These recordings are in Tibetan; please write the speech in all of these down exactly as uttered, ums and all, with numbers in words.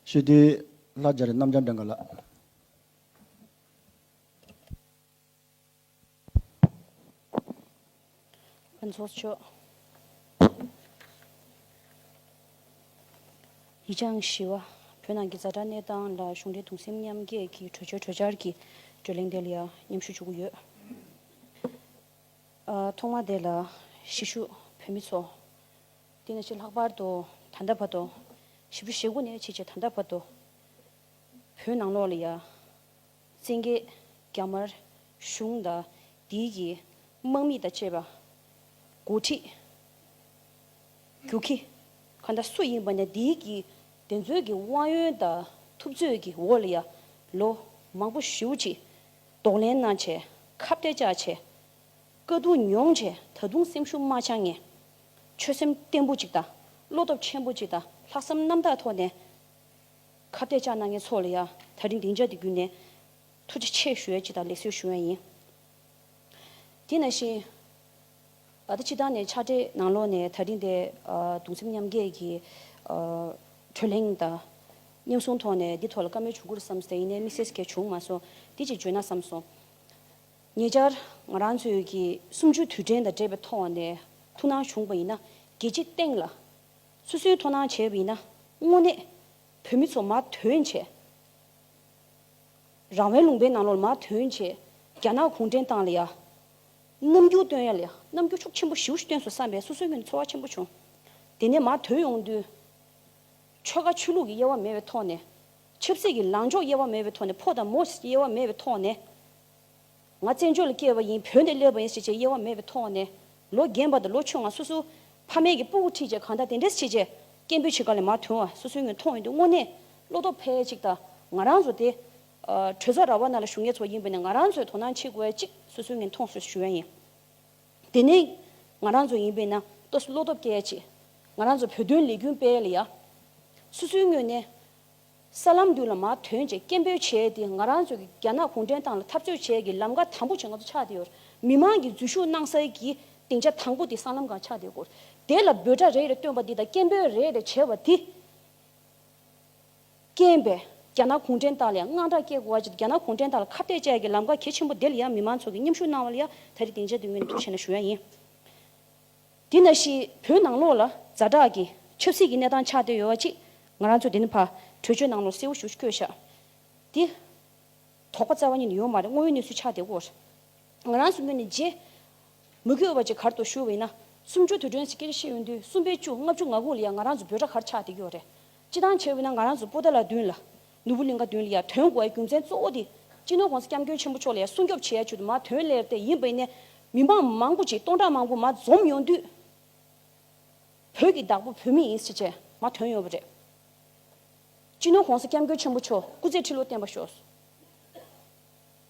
སྤྱི་འཐུས་ལྷ་རྒྱ་རི་རྣམ་རྒྱལ་བྲང་ཁ་ལགས། ཕུན་ཚོགས་མཆོག་ཡིག་བྱང་བཞི་པ། བོད་ནང་གི་ཛ་དྲག་གནས་སྟངས་ལ་གཞུང་འབྲེལ་གདུང་སེམས་མཉམ་སྐྱེད་ཀྱི་གྲོས་ཆོད་གྲོས་འཆར་གྱི་བགྲོ་གླེང་དེ་ལ་ཡང་མཉམ་ཞུགས་ཞུ་གི་ཡོད། ཨ། ཐོག་མ་དེ་ལ་གཞིས་བཞུགས་བོད་མི་ཚོ། དེ་ནང་བཞིན་ལྷག་པར་དུ་ད་ལྟ་བར་དུ་བཞི་བཅུ་ཞེ་དགུ་ནས་བྱས་བྱས་ད་ལྟ་བར་དུ་བོད་ནང་ལོགས་ལ་ཡ་བཙན་རྒྱལ་རྒྱ་དམར་གཞུང་དང་དེའི་གི་དམག་མི་དང་བཅས་པ་འགོ་ཁྲིད་རྒྱུག་ཁྱི་གང་ལྟར་སུ་ཡིན་པ་ནས་དེའི་གི་དེ་ཚོའི་གི་དབང་ཡོན་དང་ཐུབ་ཚོད་ཀྱི་འོག་ལ་ཡ་ལོ་མང་པོ་ཞེ་པོ་ཅིག་གདོང་ལེན་གནང་བྱས་ཁ་གཏད་བཅག་བྱས། དཀའ་སྡུག་མྱོང་བྱས་ད་དུང་སེམས་ཤུགས་མ་ཆག་མཁན། ཆོད་སེམས་བརྟན་པོ་ཅིག་དང་བློ་སྟོབས་ཆེན་པོ་ཅིག་དང་ལྷག་བསམ་རྣམ་དག་ཐོག་ནས་ཁ་གཏད་བཅག་གནང་མཁན་ཚོ་ལ་ཡང་ད་རིང་སྡིངས་ཆ་འདི་བརྒྱུད་ནས་ཐུགས་རྗེ་ཆེ་ཞུ་ཡ་ཅིག་དང་ལེགས་གསོལ་ཞུ་ཡ་ཡིན། དེ་ནང་བཞིན་ད་ལྟ་སྤྱི་བཏང་ནས་ཕྱག་སྦྲེལ་ནང་ལོགས་ནས་ད་རིང་དེ་ཨ་གདུང་སེམས་མཉམ་སྐྱེད་ཀྱི་ཨ་གྲོས་གླེང་དང་མཉམ་གསུང་ཐོག་ནས་འདི་ཐོག་ལ་བཀའ་མོལ་བྱུང་དགོས་བསམ་སྟེ་ཡིན་ནའི་དམིགས་བསལ་གལ་བྱུང་མ་སོང་། འདི་ཅིག་བརྗོད་ན་བསམ་སོང་། ཉེ་ཆར་ང་རང་ཚོའི་གི་གསུམ་བཅུའི་དུས་དྲན་དང་འབྲེལ་བའི་ཐོག་ནས་ཐུགས་སྣང་བྱུང་བ་ཡིན་ན་རྒྱལ་སྤྱིའི་སྟེང་ལ་སོ་སོའི་ཐོག་སྣང་བྱས་པ་ཡིན་ན་དངོས་གནས་བོད་མི་ཚོ་མར་ཐོན་བྱས། རང་དབང་ལུང་པའི་ནང་ལོགས་ལ་མར་ཐོན་བྱས་རྒྱ་ནག་གུང་ཁྲན་ཏང་ལ་ཡ་རྣམ་འགྱུར་སྟོན་ཡ་ལ་ཡ་རྣམ་འགྱུར་ཤུགས་ཆེན་པོ་ཞེ་པོ་ཞིག་སྟོན་སོང་བསམ་པའི་སོ་སོའི་ངོས་ནས་ཚོར་བ་ཆེན་པོ་བྱུང་། དེ་ནས་མར་ཐོན་ཡོང་དུས། ཆོལ་ཁ་ཆོས་ལུགས་ཀྱི་དབྱེ་བ་མེད་པའི་ཐོག་ནས། ཆབ་སྲིད་ཀྱི་ལངས་ཕྱོགས་དབྱེ་བ་མེད་པའི་ཐོག་ནས་ཕོ་དང་མོ་དབྱེ་བ་མེད་པའི་ཐོག་ནས། ང་བཙན་བྱོལ་ལ་སྐྱེས་པ་ཡིན་བོད་འདིར་སླེབས་པ་ཡིན་ཟེར་བྱས་དབྱེ་བ་མེད་པའི་ཐོག་ནས། ལོ་རྒན་པ་དང་ལོ་ཆུང་བ་སོ་སོ་ཕ་མའི་གི་སྤུ་གུ་ཁྲིད་བྱས་གང་ལྟར་དེ་འདྲས་བྱས་བྱས་སྐད་འབོད་བྱེད་ག་ལ་མར་ཐོན་བ་སོ་སོའི་ངོས་མཐོང་ཡོང་དུས་དངོས་གནས་བློ་སྟོབས་འཕེལ་ཅིག་དང་ང་རང་ཚོ་དེ། གྲོས་ཚོགས་ར་བ་ནང་ལ་བཞུགས་མཁན་ཚོ་ཡིན་པ་ཡིན་ན་ང་རང་ཚོས་དོ་སྣང་བྱེད་དགོས་ཡ་ཅིག་སོ་སོའི་ངོས་མཐོང་སོང་ཞུ་ཡ་ཡིན། དེ་ནས་ང་རང་ཚོ་ཡིན་པས་ན་ཏོག་ཙམ་བློ་སྟོབས་སྐྱེ་ཡ་ཅིག་ང་རང་ཚོ་བོད་དོན་ལས་འགུལ་སྤེལ་ཡ་ལ་ཡ། སོ་སོའི་ངོས་ནས་ས་ལམ་མདུན་ལ་མར་ཐོན་བྱས་སྐད་འབོད་བྱས་ཏེ་ང་རང་ཚོ་གི་རྒྱ་ནག་གུང་ཁྲན་ཏང་ལ་འཐབ་རྩོད་བྱས་ཀྱི་ལམ་ཁ་དང་པོ་ཅིག་ང་ཚོ་ཆགས་བསྡད་ཡོད་རེད། མི་མང་གིས་འཛུལ་ཞུགས་གནང་སའི་གི་སྡིངས་ཆ་དང་པོ་དེ་སྲང་ལམ་སྒང་ཆགས་བསྡད་ཡོད་རེད། དེ་ལ་འབོད་སྒྲ་རེ་རེ་བཏོན་པ་འདི་དང་སྐད་འབོད་རེ་རེ་བྱས་པ་འདི། རྐྱེན་པས་རྒྱ་ནག་གུང་ཁྲན་ཏང་ལ་ཡང་དངངས་སྐྲག་སྐྱེ་དགོས་པ་ཅིག་རྒྱ་ནག་གུང་ཁྲན་ཏང་ལ་ཁ་གཏད་བཅག་ཡ་གི་ལམ་ཁ་གལ་ཆེན་པོ་དེ་ལ་ཡང་མི་མང་ཚོ་གིས་མཉམ་ཞུགས་གནང་བ་ལ་ཡང་ད་རེས་སྡིངས་ཆ་འདི་ངོས་ནས་ཐུགས་རྗེ་ཆེ་ཞུ་ཡ་ཡིན། དེ་ནང་བཞིན་བོད་ནང་ལོགས་ལ་ཛ་དྲག་གི་ཆབ་སྲིད་ཀྱི་གནས་སྟངས་ཆགས་བསྡད་ཡོད་པ་ཅིག་ང་རང་ཚོ་འདི་ནས་ཕར་གྲོས་ཆོད་ནང་ལོགས་གསལ་པོ་ཞེ་པོ་ཅིག་བཀོད་བཞག་དེ། དོགས་པ་རྩ་བ་ཉིད་ནས་ཡོད་མ་རེད། དངོས་ཡོད་གནས་ཚུལ་ཆགས་བསྡད་ཡོད་རེད། ང་རང་ཚོ་ངོས་ནས་རྗེས་མི་དགོས་པ་ཅིག་ག་རེ་འདུག་ཞུ་བ་ཡིན་ན། གསུམ་བཅུའི་དུས་དྲན་ཟེར་སྐད་ཆ་བཤད་ཡོང་དུས་གསུམ་པའི་བཅུ་ལྔ་བཅུ་ང་དགུ་ལ་ཡང་ང་རང་ཚོ་འབོད་སྒྲ་ག་རེ་ཆགས་བསྡད་ཀྱི་ཡོད་རེད། སྤྱིར་བཏང་བྱས་པ་ཡིན་ན་ང་རང་ཚོ་པོ་ཏཱ་ལ་མདུན་ལ་ནོར་བུ་གླིང་ག་མདུན་ལ་ཡང་ཐོན་དགོས་པའི་རྒྱུ་མཚན་གཙོ་བོ་དེ་སྤྱི་ནོར་༸གོང་ས་༸སྐྱབས་མགོན་ཆེན་པོ་མཆོག་ལ་ཡང་སྲུང་སྐྱོབ་བྱེད་ཡ་ཆེད་དུ་མར་ཐོན་སླེབས་ཏེ་ཡིན་པ་ཡིན་ནའི་མི་མང་མང་པོ་ཅིག་སྟོང་ཕྲག་མང་པོ་མར་འཛོམས་ཡོང་དུས། བོད་ཀྱི་བདག་པོ་བོད་མི་ཡིན་ཟེར་བྱས་མར་ཐོན་ཡོད་པ་རེད། སྤྱི་ནོར་༸གོང་ས་༸སྐྱབས་མགོན་ཆེན་པོ་མཆོག་སྐུ་ཚེ་ཁྲི་ལོ་བརྟན་པར་ཤོག་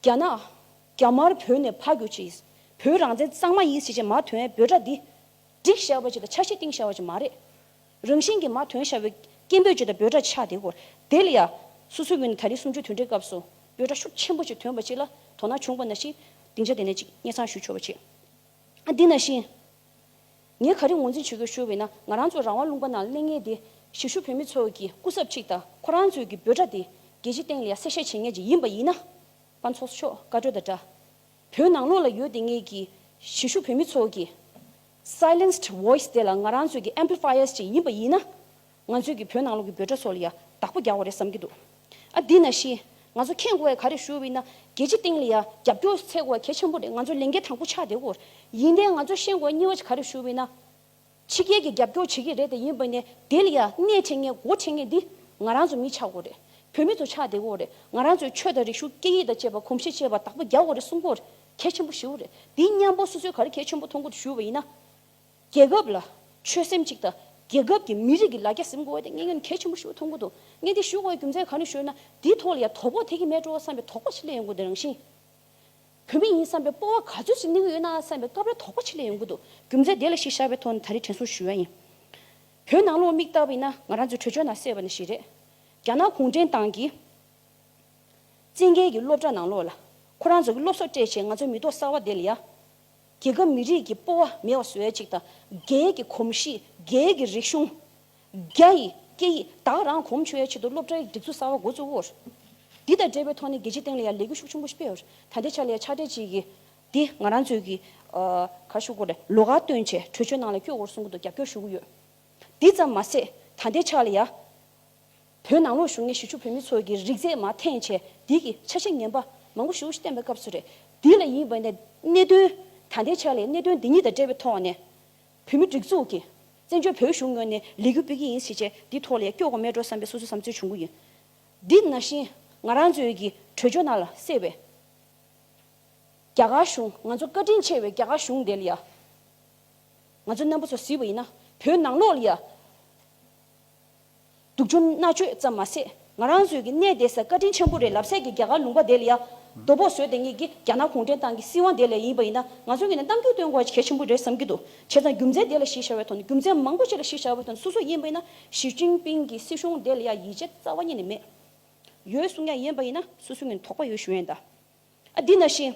རྒྱ་ནག་རྒྱ་དམར་བོད་ནས་ཕར་རྒྱུགས་ཅིག་བོད་རང་བཙན་གཙང་མ་ཡིན་ཟེར་བྱས་མར་ཐོན་ཡའི་འབོད་སྒྲ་འདི་བསྒྲིགས་བཞག་པ་ཅིག་དང་འཆར་གཞི་བཏིང་བཞག་པ་ཅིག་མ་རེད། རང་བཞིན་གྱིས་མར་ཐོན་བཞག་པའི་སྐད་འབོད་ཅིག་དང་འབོད་སྒྲ་ཆགས་བསྡད་ཡོད་རེད། དེ་ལ་ཡང་སོ་སོའི་ངོས་ནས་ད་རེས་གསུམ་བཅུའི་དུས་དྲན་སྐབས་སུ་འབོད་སྒྲ་ཤུགས་ཆེན་པོ་ཅིག་ཐོན་པ་ཅིག་ལ་དོ་སྣང་བྱུང་བ་ནང་བཞིན་སྡིངས་ཆ་དེ་ནས་ཅིག་སྙན་སེང་ཞུ་ཆོག་པ་བྱེད། ཨ་འདི་ནང་བཞིན། ངས་ག་རེ་ངོས་འཛིན་བྱེད་དགོས་ཞུས་པ་ཡིན་ན་ང་རང་ཚོ་རང་དབང་ལུང་པ་ནང་སླེབས་མཁན་དེ་གཞིས་བཞུགས་བོད་མི་ཚོ་གི་སྐུ་ཚབ་ཅིག་དང་ཁོ་རང་ཚོའི་གི་འབོད་སྒྲ་དེ་རྒྱལ་སྤྱིའི་སྟེང་ལ་ཡང་གསལ་བཤད་བྱེད་མཁན་ཅིག་ཡིན་པ་ཡིན་ན། དཔལ་ཚོགས་གཙོ་མཆོག་བཀའ་འཁྲོལ་དང་སྦྲགས། བོད་ནང་ལོགས་ལ་ཡོད་བསྡད་མཁན་གྱི་གཞིས་བཞུགས་བོད་མི་ཚོ་གི་silenced voice དེ་ལ་ང་རང་ཚོའི་གི་amplifiers ཅིག་ཡིན་པ་ཡིན་ན། ང་ཚོའི་གི་བོད་ནང་ལོགས་ཀྱི་འབོད་སྒྲ་སོགས་ལ་ཡང་བདག་པོ་རྒྱག་དགོས་རེད་བསམ་གྱི་འདུག་ཨ་འདི་ནང་བཞིན་ང་ཚོ་མཁྱེན་དགོས་པ་ག་རེ་ཞུ་བ་ཡིན་ན་རྒྱལ་སྤྱིའི་སྟེང་ལ་ཡང་རྒྱབ་སྐྱོར་འཚོལ་དགོས་པ་གལ་ཆེན་པོ་རེད། ང་ཚོ་ལས་འགན་དང་པོ་ཆགས་བསྡད་ཀྱི་ཡོད་རེད། ཡིན་ནའི་ང་ཚོ་ཤེས་དགོས་པ་གཉིས་པ་ཅིག་ག་རེ་ཞུ་བ་ཡིན་ན། ཕྱི་རྒྱལ་གྱི་རྒྱབ་སྐྱོར་བྱེད་ཀྱི་རེད་དེ་ཡིན་པ་ནས་དེ་ལ་ཡང་སྣེ་ཁྲིད་མཁན་སྒོ་ཁྲིད་མཁན་འདི་ང་རང་ཚོ་མི་ཆགས་དགོས་རེད། བོད་མི་ཚོ་ཆགས་བསྡད་ཀྱི་ཡོད་རེད། ང་རང་ཚོའི་ཆོས་དང་རིག་གཞུང་སྐད་ཡིག་དང་བཅས་པ་གོམས་གཤིས་བཅས་པ་བདག་པོ་རྒྱག་དགོས་རེད་གསུང་གི་ཡོད་རེད། གལ་ཆེན་པོ་ཞེ་པོ་རེད། འདི་མཉམ་པོ་སོ་སོས་ག་རེ་གལ་ཆེན་པོ་མཐོང་གི་འདུག་ཞུ་བ་ཡིན་ན། རྒྱལ་ཁབ་ལ་ཆོད་སེམས་གཅིག་དང་རྒྱལ་ཁབ་ཀྱི་མི་རིགས་ཀྱི་ལ་རྒྱ་ཟིན་དགོས་པ་དེ་ངས་ངས་གལ་ཆེན་པོ་ཞེ་པོ་མཐོང་གི་འདུག་ངས་འདི་ཞུ་དགོས་པའི་རྒྱུ་མཚན་ག་རེ་ཞུ་ན་འདིའི་ཐོག་ལ་ཡང་དོ་ཕོག་ཐེབས་ཀྱི་མེད་འགྲོ་བསམ་པའི་དོགས་པ་ཞིག་སླེབས་ཡོང་གི་འདུག་རང་བཞིན། བོད་མི་ཡིན་བསམ་པའི་སྤོབས་པ་ག་ཚོད་ཅིག་སླེབས་ཀྱི་ཡོད་ན་བསམ་པའི་སྐབས་རེ་དོགས་པ་ཞིག་སླེབས་ཡོང་གི་འདུག་རྒྱུ་མཚན་དེ་ལ་གཞི་བཞག་པའི་ཐོག་ནས་ད་རེས་དྲན་གསོ་ཞུ་ཡ་ཡིན། བོད་ནང་ལོགས་དམིགས་བཏང་བ་ཡིན་ན་ང་རང་ཚོའི་གྲོས་ཆོད་ནང་གསལ་བ་ནང་བཞིན་རེད། རྒྱ་ནག་གུང་ཁྲན་ཏང་གིས་བཙན་རྒྱལ་གྱི་སློབ་གྲྭ་ནང་ལོགས་ལ་ཁོ་རང་ཚོ་གི་སློབ་གསོ་སྤྲད་བྱས་ང་ཚོའི་མི་ཐོག་གསར་བ་དེ་ལ་ཡ། རྒྱལ་ཁབ་མི་རིགས་ཀྱི་སྤོབས་པ་མེད་པ་བཟོ་ཡ་ཅིག་དང་རྒྱའི་གི་གོམས་གཤིས་རྒྱའི་གི་རིག་གཞུང་། རྒྱ་ཡི་ སྐད་ཡིག་བདག་རང་གོམས་ཆོད་ཡ་ཆེད་དུ་སློབ་གྲྭའི་སྒྲིག་འཛུགས་གསར་བ་འགོ་བཙུགས་ཡོད། འདི་དང་འབྲེལ་བའི་ཐོག་ནས་རྒྱལ་སྤྱིའི་སྟེང་ལ་ཡང་ལས་འགུལ་ཤུགས་ཆེན་པོ་ཞིག་སྤེལ་ཡོད། ད་ལྟའི་ཆ་ལ་ཡང་ཕྱག་སྦྲེལ་ཅིག་གིས་འདི་ང་རང་ཚོའི་གི་ཨ་ག་ཞུ་དགོས་རེད། ལོགས་ཀ་སྟོན་བྱས་གྲོས་ཆོད་ནང་ལ་བསྐྱོད་དགོས་གསུང་གི་འདུག་རྒྱབ་སྐྱོར་ཞུ་གི་ཡོད། འདི་ཙམ་མ་ཟད་ད་ལྟའི་ཆ་ལ་ཡང་བོད་ནང་ལོགས་བཞུགས་མཁན་གཞིས་བྱེས་བོད་མི་ཚོ་གི་རིགས་རྫས་མར་འཐེན་བྱས་འདི་གི་ཆ་ཤས་ངན་པ་མང་པོ་ཞེ་པོ་ཞིག་བསྟན་པའི་སྐབས་སུ་རེད། འདི་ལ་ཡིན་པ་ནས་གནད་དོན་ད་ལྟའི་ཆ་ལ་གནད་དོན་འདི་གཉིས་དང་འབྲེལ་བའི་ཐོག་ནས་བོད་མི་སྒྲིག་འཛུགས་ཀྱི་བཙན་བྱོལ་བོད་གཞུང་ངོས་ནས་ལས་འགུལ་སྤེལ་གྱི་ཡིན་ཟེར་བྱས་འདི་ཐོག་ལ་ཡང་སྐྱོ་དགོས་མེད་འགྲོ་བསམ་པའི་སོ་སོའི་བསམ་ཚུལ་བྱུང་གི་ཡིན། འདི་ནང་བཞིན་ང་རང་ཚོའི་གི་གྲོས་ཆོད་ནང་ལ་གསལ་བའི་རྒྱ་གར་གཞུང་ང་ཚོ་བཀའ་དྲིན་ཆེ་བའི་རྒྱ་གར་གཞུང་དེ་ལ་ཡང་ང་ཚོ་རྣམ་པ་ཚོ་གཟིགས་པ་ཡིན་ན་བོད་ནང་ལོགས་ལ་ཡང་སྡུག་སྦྱོང་མནར་གཅོད་ཙམ་མ་ཟད་ང་རང་ཚོའི་གི་གནས་བསྡད་ས་བཀའ་དྲིན་ཆེན་པོ་རེད་ལབ་སའི་གི་རྒྱ་གར་ལུང་པ་དེ་ལ་ཡང་རྡོ་ཕོག་བཟོས་བསྡད་མཁན་གྱི་རྒྱ་ནག་གུང་ཁྲན་ཏང་གི་སྲིད་དབང་དེ་ལ་ཡིན་པ་ཡིན་ན་ང་ཚོ་གི་ནས་གཏམ་རྒྱུད་སྟོན་དགོས་གལ་ཆེན་པོ་རེད་བསམ་གྱི་འདུག་བྱས་ཙང་རྒྱུ་མཚན་དེ་ལ་གཞི་བཞག་པའི་ཐོག་ནས་རྒྱུ་མཚན་མང་པོ་ཅིག་ལ་གཞི་བཞག་པའི་ཐོག་ནས་སོ་སོ་ཡིན་པ་ཡིན་ན་ཞི་ཅིན་ཕིང་གི་སྲིད་གཞུང་དེ་ལ་ཡང་ཡིད་ཆེས་རྩ་བ་ཉིད་ནས་མེད། ཡོད་གསུང་ཡ་ཡིན་པ་ཡིན་ན་སོ་སོ་གི་ནས་དོགས་པ་ཡོད་ཞུ་ཡིན་ད། ཨ་འདི་ནང་བཞིན།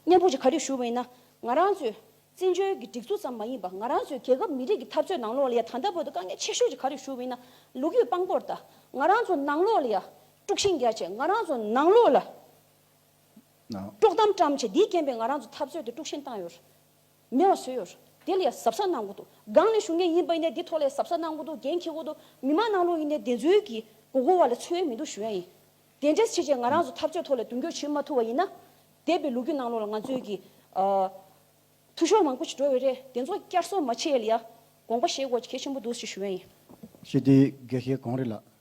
སྙན་པོ་ཅིག་ག་རེ་ཞུ་བ་ཡིན་ན་ང་རང་ཚོས་བཙན་བྱོལ་གྱི་སྒྲིག་འཛུགས་ཙམ་མ་ཡིན་པ་ང་རང་ཚོའི་རྒྱལ་ཁབ་མི་རིགས་ཀྱི་འཐབ་རྩོད་ནང་ལོགས་ལ་ཡ་ད་ལྟ་བར་དུ་དཀའ་ངལ་ཆེ་ཤོས་ཅིག་ག་རེ་ཞུ་བ་ཡིན་ན་ལོ་རྒྱུས་དཔང་པོར་ལྟ་ང་རང་ཚོ་ནང་ལོགས་ལ་ཡ་དཀྲུག་ཤིང་རྒྱག་བྱས་ང་རང་ཚོ་ནང་ལོགས་ལ་ནང་དཀྲོག་གཏམ་བཀྲམ་བྱས་འདིའི་རྐྱེན་པས་ང་རང་ཚོ་འཐབ་རྩོད་དེ་དཀྲུག་ཤིང་བཏང་ཡོད་རེད། མེད་པ་བཟོས་ཡོད་རེད། དེ་ལ་ཡ་གཟབ་གཟབ་གནང་དགོས་འདུག་སྒང་ནས་ཞུ་མཁན་ཡིན་པ་ཡིན་ནའི་འདི་ཐོག་ལ་ཡ་གཟབ་གཟབ་གནང་དགོས་འདུག་འགན་འཁྱེར་དགོས་འདུག་མི་མང་ནང་ལོགས་ཡིན་ནའི་དེ་ཚོའི་གི་མགོ་སྐོར་བ་ལ་འཚོལ་ཡ་མི་འདུག་ཞུ་ཡ་ཡིན། དེ་འདྲས་བྱས་རྗེས་ང་རང་ཚོ་འཐབ་རྩོད་ཐོག་ལ་མདུན་སྐྱོད་བྱེད་མ་ཐུབ་པ་ཡིན་ན། འདས་པའི་ལོ་རྒྱུས་ནང་ལོགས་ལ་ང་ཚོས་ཀྱི་ཨ་འཐུས་ཤོར་མང་པོ་ཞིག་འགྲོ་བའི་རེད། དེ་ཚོ་བསྐྱར་གསོ་མ་བྱེད་ཡ་ལ་ཡ་དགོངས་པ་བཞེས་དགོས་གལ་ཆེན་པོ་འདུག་ཞེས་ཞུ་ཡ་ཡིན། ཞེས་དེ་དགེ་བཤེས་གངས་རི་ལགས།